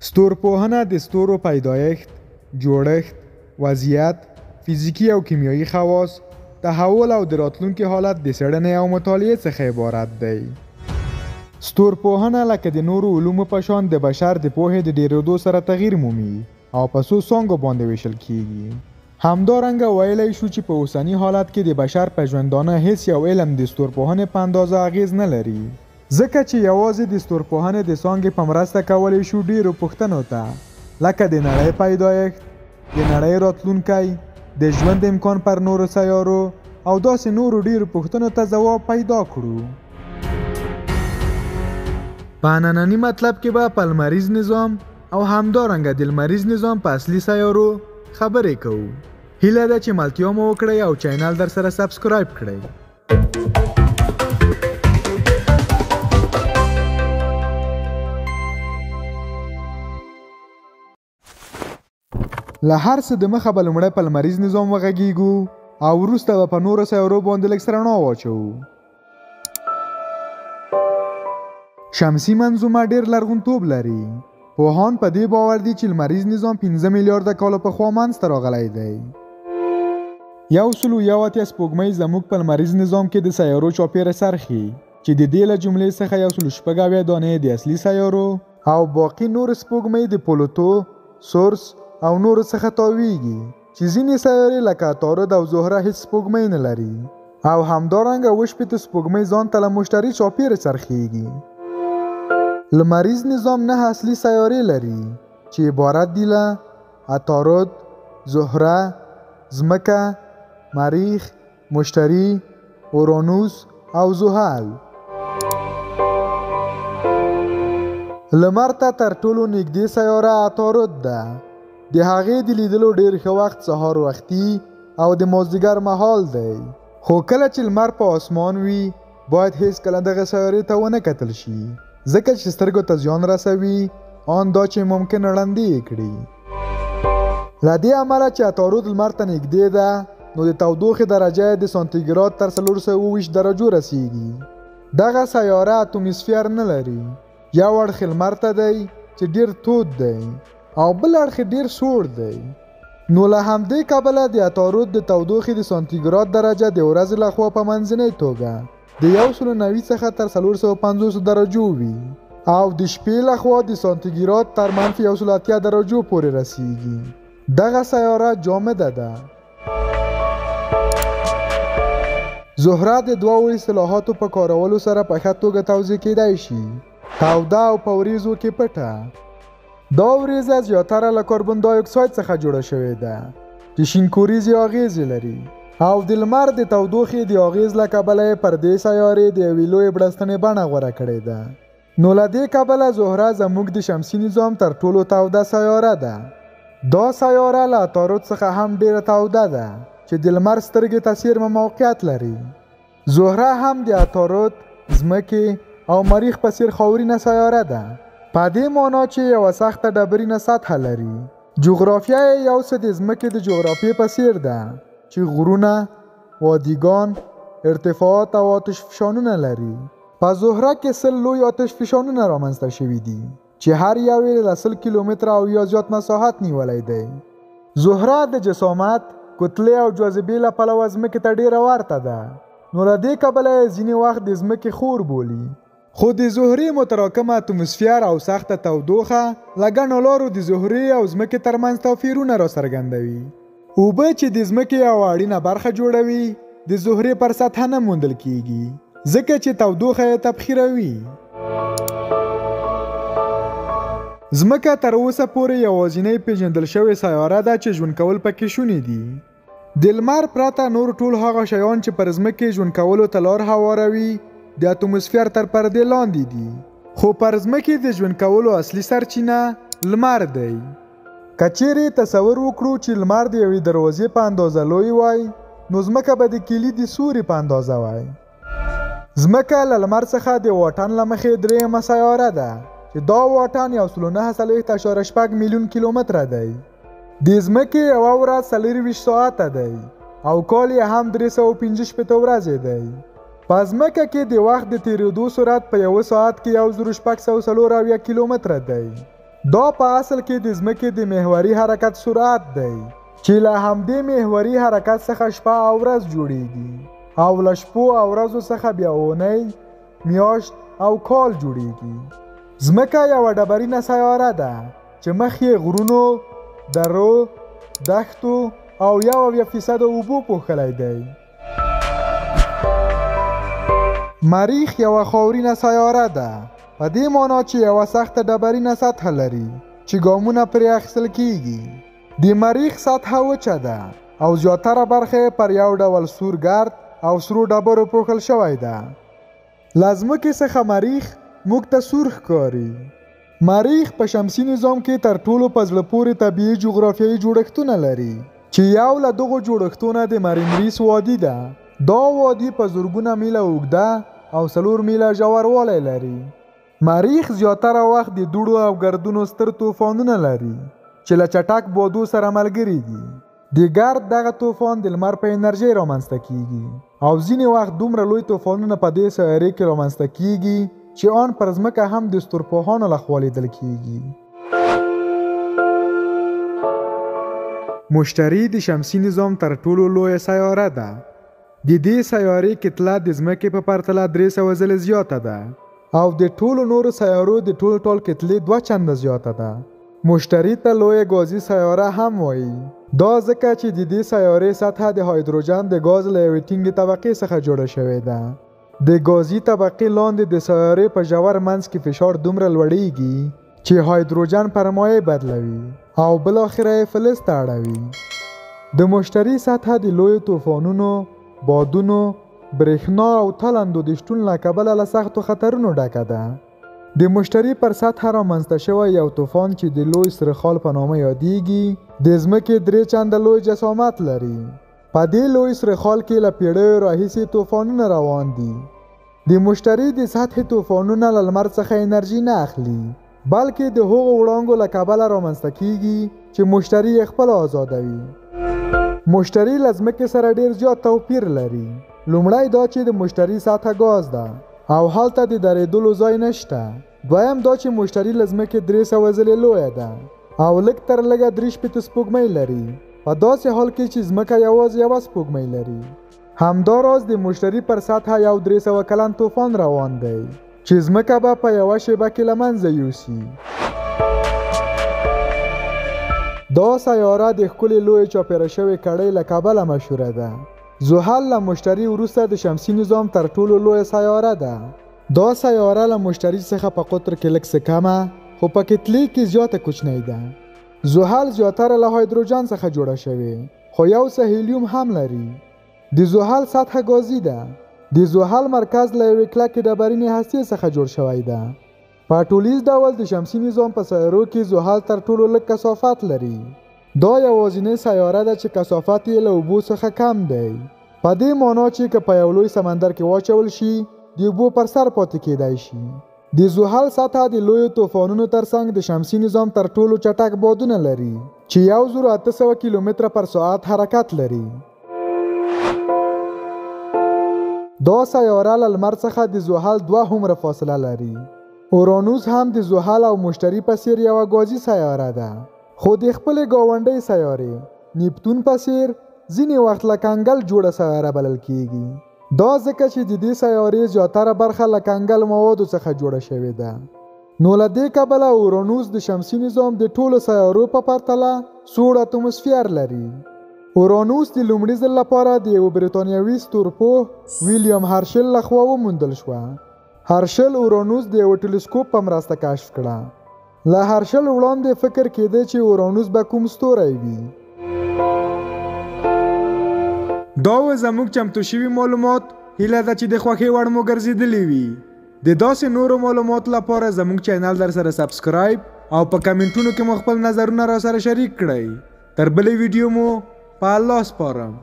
ستورپوهنه د ستورو پیدایښت، جوړښت، وضعیت، فزیکي او کیمیاوي خواص، تحول او د راتلونکي حالت د څېړنې او مطالعې څخه عبارت دی. ستورپوهنه لکه د نورو علومو په شان د بشر د پوهې د ډېرېدو سره تغیر مومي او په څو څانګو باندې ویشل کیږي. همدارنګه ویلی شو چې په اوسني حالت کې د بشر په ژوندانه هیڅ یو علم د ستورپوهنې په اندازه اغیز نه لري، ځکه چې یوازې د ستورپوهنې د څانګې په مرسته کولی شو ډېرو پوښتنو ته لکه د نړۍ پیدایښت، د نړۍ راتلونکی، د ژوند امکان پر نورو سیارو او داسې نورو ډېرو پوښتنو ته ځواب پیدا کړو. په ننني مطلب کې به په لمریز نظام او همدارنګه د لمریز نظام په اصلي سیارو خبرې کوو. هیله ده چې ملتیا مو وکړئ او چینل در سره سبسکرایب کړئ. له هر څه د مخه به لومړی په لمریز نظام وغږیږو او وروسته به په نورو سیارو باندې لږ رڼا واچوو. شمسي منظومه ډېر لرغونتوب لري. پوهان په دې باور دي چې لمریز نظام 5 میلیارده کاله پخوا منځته راغلی دی. 181 سپوږمۍ زموږ په لمریز نظام کې د سیارو چاپېره څرخي، چې د دې له جملې څخه 176 دانې د اصلي سیارو او باقي نور سپوږمۍ د پلوتو، سورس او نورو څخه تاویږي، چې ځینې سیارې لکه عطارد او زهره هیڅ سپوږمۍ نه لري او همدارنګه 67 سپوږمۍ ځان ته له مشتري چاپېره څرخیږي. لمریز نظام 9 اصلي سیارې لري چې عبارت دي له عطارد، زهره، ځمکه، مریخ، مشتري، اورانوس او زحل. لمر ته تر ټولو نږدې سیاره عطارد ده. د هغې د لیدلو ډېر ښه وخت سهار وختي او د مازدیګر مهال دی، خو کله چې لمر په آسمان وي باید هیڅکله دغه سیارې ته ونه کتل شي، ځکه چې سترګو ته زیان رسوي، آن دا چې ممکن ړندې یې کړي. له دې امله چې عطارد لمر ته نږدې ده، نو د تودوخې درجه یې د سانتیګراد تر 427 درجو رسیږي. دغه سیاره اتومسفیر نه لري. یو اړخ یې لمر ته دی چې ډېر تود دی او بل اړخ یې ډېر سوړ دی. نو له همدې کبله د عطارد د تودوخې د سانتیګراد درجه د ورځې لخوا په منځنۍ توګه د 190 څخه تر 450 درجو وي او د شپې لخوا د سانتیګراد تر -180 درجو پورې رسیږي. دغه سیاره جامده ده. زهره د دوو اصطلاحاتو په کارولو سره په ښه توګه توضیح کیدای شي: توده او په وریځو کې پټه. دا وریځه زیاتره له کاربن ډای اکساید څخه جوړه شوې ده چې شینکوریزې اغیزې لري او د لمر د تودوخې د اغیز له کبله یې پر دې سیارې د یوې لویې بړستنې بڼه غوره کړې ده. نو له دې کبله زهره زموږ د شمسي نظام تر ټولو توده سیاره ده. دا سیاره له عطارد څخه هم ډېره توده ده چې د لمر سترګې ته څېرمه موقعیت لري. زهره هم د عطارد، ځمکې او مریخ په څېر خاورینه سیاره ده، په دې معنا چې یوه سخته ډبرینه سطحه لري. جغرافیه یې یو څه د ځمکې د جغرافیې په څېر ده چې غرونه، وادیګان، ارتفاعات او آتشفشانونه لري. په زهره کې 100 لوی آتشفشانونه رامنځته شوي دي چې هر یو یې له 100 کیلومتره او یا زیات مساحت نیولی دی. زهره د جسامت، کتلې او جاذبې له پلوه ځمکې ته ډېره ورته ده، نو له دې کبله یې ځینې وخت د ځمکې خور بولي. خو د زهرې متراکمه اتموسفیر او سخته تودوخه له ګڼو لارو د زهرې او ځمکې ترمنځ توپیرونه راڅرګندوي. اوبه چې د ځمکې یوه اړینه برخه جوړوي د زهرې پر سطحه نه موندل کیږي، ځکه چې تودوخه یې تبخیروي. ځمکه تر اوسه پورې یوازینۍ پیژندل شوې سیاره ده چې ژوند کول پکې شوني دي. د لمر پرته نور ټول هغه شیان چې پر ځمکې ژوند کولو ته لار هواروي د اتموسفیر تر پردې لاندې دي، خو پر ځمکې د ژوند کولو اصلي سرچینه لمر دی. که چیرې تصور وکړو چې لمر د یوې دروازې په اندازه لوی وای، نو ځمکه به د کیلي د سوري په اندازه وای. ځمکه له لمر څخه د واټن له مخې درېیمه سیاره ده چې دا واټن 149.6 میلیون کیلومتره دی. د ځمکې یوه ورځ 24 ساعته دی او کال یې هم 365 ورځې دی. په ځمکه کې د وخت د تېرېدو سرعت په یوه ساعت کې 1674 کیلومتره دی. دا په اصل کې د ځمکې د محوري حرکت سرعت دی چې له همدې محوري حرکت څخه شپه او ورځ جوړیږي او له شپو او ورځو څخه بیا اونۍ، میاشت او کال جوړیږي. ځمکه یوه ډبرینه سیاره ده چې مخ یې غرونو، درو، دښتو او 71% اوبو پوښلی دی. مریخ یوه خاورینه سیاره ده، په دې معنا چې یوه سخته ډبرینه سطحه لري چې ګامونه پرې اخیستل کیږي. د مریخ سطحه وچه ده او زیاتره برخه یې پر یو ډول سور ګرد او سرو ډبرو پوښل شوی ده. له ځمکې څخه مریخ موږ ته سور ښکاري. مریخ په شمسي نظام کې تر ټولو په زړه پورې طبیعي جغرافیایي جوړښتونه لري چې یو له دغو جوړښتونه د مریمریس وادي ده. دا وادي په زرګونه میله اوږده او 4 میله ژوروالی لري. مریخ زیاتره وخت د دوړو او ګردونو ستر طوفانونه لري چې له چټک بادو سره ملګري دي. د ګرد دغه طوفان د لمر په انرژۍ رامنځته کیږي او ځینې وخت دومره لوی طوفانونه په دې سیارې کې رامنځته کیږي چې آن پر ځمکه هم د ستورپوهانو لخوا لیدل کیږي. مشتري د شمسي نظام تر ټولو لویه سیاره ده. د دې سیارې کتله د ځمکې په پرتله 300 ځلې زیاته ده او د ټولو نورو سیارو د ټول ټال کتلې 2 چنده زیاته ده. مشتري ته لویه ګازي سیاره هم وایي، دا ځکه چې د دې سیارې سطحه د هایدروجن د ګاز له یوې ټینګې طبقې څخه جوړه شوې ده. د ګازي طبقې لاندې د سیارې په ژور منځ کې فشار دومره لوړیږي چې هایدروجن پر مایع بدلوي او بالاخره یې فلز ته اړوي. د مشتري سطحه د لویو طوفانونو، بادونو، برېښنا او تلندو د شتون له کبله له سختو خطرونو ډکه ده. د مشتري پر سطحه رامنځته شوی یو طوفان چې د لوی سره خال په نامه یادیږي د ځمکې 3 چنده لوی جسامت لري. په دې لوی سره خال کې له پیړیو راهیسې طوفانونه روان دي. د مشتري د سطحې طوفانونه له لمر څخه انرژي نه اخلي، بلکې د هغو وړانګو له کبله رامنځته کیږي چې مشتري یې خپله ازادوي. مشتري له ځمکې سره ډیر زیات توپیر لري. لومړی دا چې د مشتري سطحه ګاز ده او هلته د درېدلو ځای نشته. دویم دا چې مشتري له ځمکې 300 ځلې لویه ده او لږ تر لږه 63 سپوږمۍ لري، په داسې حال کې چې ځمکه یوازې یوه سپوږمۍ لري. همداراز د مشتري پر سطحه یو 300 کلن طوفان روان دی چې ځمکه به په یوه شیبه کې له منځه یوسي. دا سیاره د ښکلې لویې چاپېره شوې کړۍ له کبله مشهوره ده. زحل له مشتري وروسته د شمسي نظام تر ټولو لویه سیاره ده. دا سیاره له مشتري څخه په قطر کې لږ څه کمه خو په کتلې کې زیاته کوچنۍ ده. زحل زیاتره له هایدروجن څخه جوړه شوې خو یو څه هیلیوم هم لري. د زحل سطحه ګازي ده. د زحل مرکز له یوې کلکې ډبرینې هستې څخه جوړ شوی ده. په ټولیز ډول د شمسي نظام په سیارو کې زحل تر ټولو لږ کثافت لري. دا یوازینۍ سیاره ده چې کثافت یې له اوبو څخه کم دی، په دې معنا چې که په یو لوی سمندر کې واچول شي د اوبو پر سر پاتې کیدای شي. د زحل سطحه د لویو طوفانونو ترڅنګ د شمسي نظام تر ټولو چټک بادونه لري چې 1800 کیلومتره پر ساعت حرکت لري. دا سیاره له لمر څخه د زحل 2 هومره فاصله لري. اورانوس هم د زحل او مشتري په څیر یوه ګازي سیاره ده، خو د خپلې ګاونډۍ سیارې نیپتون په څیر ځینې وخت له کنګل جوړه سیاره بلل کیږي. دا ځکه چې د دې سیارې زیاتره برخه له کنګل موادو څخه جوړه شوې ده. نو له دې کبله اورانوس د شمسي نظام د ټولو سیارو په پرتله سوړ اتموسفیر لري. اورانوس د لومړي ځل لپاره د یوه بریتانیوي ستورپوه ویلیام هرشل لخوا وموندل شوه. هرشل اورانوس د یوه ټلسکوپ په مرسته کشف کړه. له هرشل وړاندې فکر کېده چې اورانوس به کوم ستوری وي. دا و زموږ چمتو شوي معلومات. هیله ده چې د خوښۍ وړ مو ګرځېدلي وي. د داسې نورو معلوماتو لپاره زموږ چینل در سره subscribe او په کمنټونو کې مو خپل نظرونه را سره شریک کړئ. تر بلې ویډیو مو په الله سپارم.